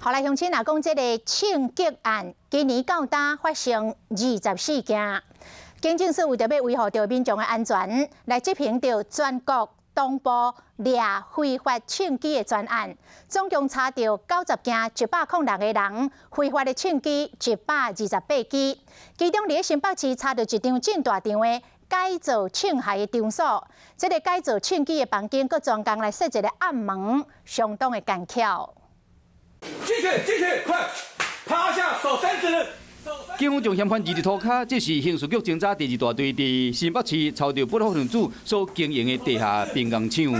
好來，鄉親若講這个槍擊案，今年到今發生24件。警政署為著欲維護著民眾的安全，來執行著全國東部掠非法槍支的專案，總共查著90件106個人非法的槍支128支，其中佇新北市查著一場真大場的改造槍械的場所，這个改造槍支的房間，閣專工來設一个暗門，相當的奸巧。進去，進去，快趴下，手伸直。警方將嫌犯貳佇塗跤，這是刑事局偵查第二大隊佇新北市抄著不法分子所經營的地下兵工廠。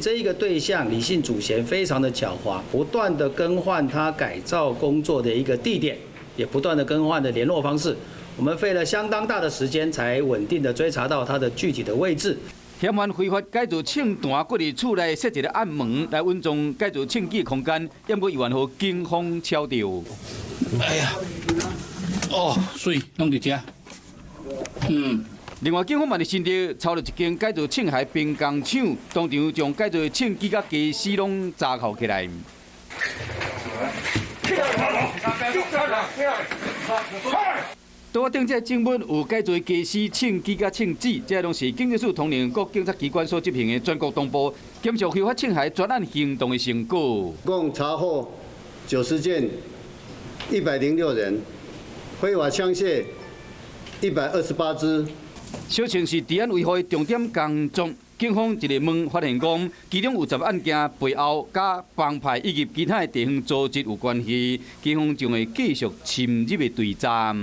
這一個對象李姓主嫌非常的狡猾，不斷的更換他改造工作的一個地點，也不斷的更換的聯絡方式。我們費了相當大的時間，才穩定的追查到他的具體的位置。嫌犯非法改造槍彈，閣佇厝內設一个暗門來隱藏改造槍支空間，猶閣猶原予警方抄著。哎呀，哦，媠，攏佇遮。另外，警方嘛佇新竹抄著一間改造槍械兵工廠，當場將改造的槍支佮家私攏查扣起來。起來！桌仔頂這證物有改造家私、槍支佮槍支，這攏是警政署統聯各警察機關所執行的全國東部檢查非法槍械專案行動的成果。共查獲90件，106人，非法槍械128支。小槍是治安維護的重點工作。警方一個問發現講，其中有10案件背後佮幫派以及其他的地方組織有關係，警方將會繼續深入的追查。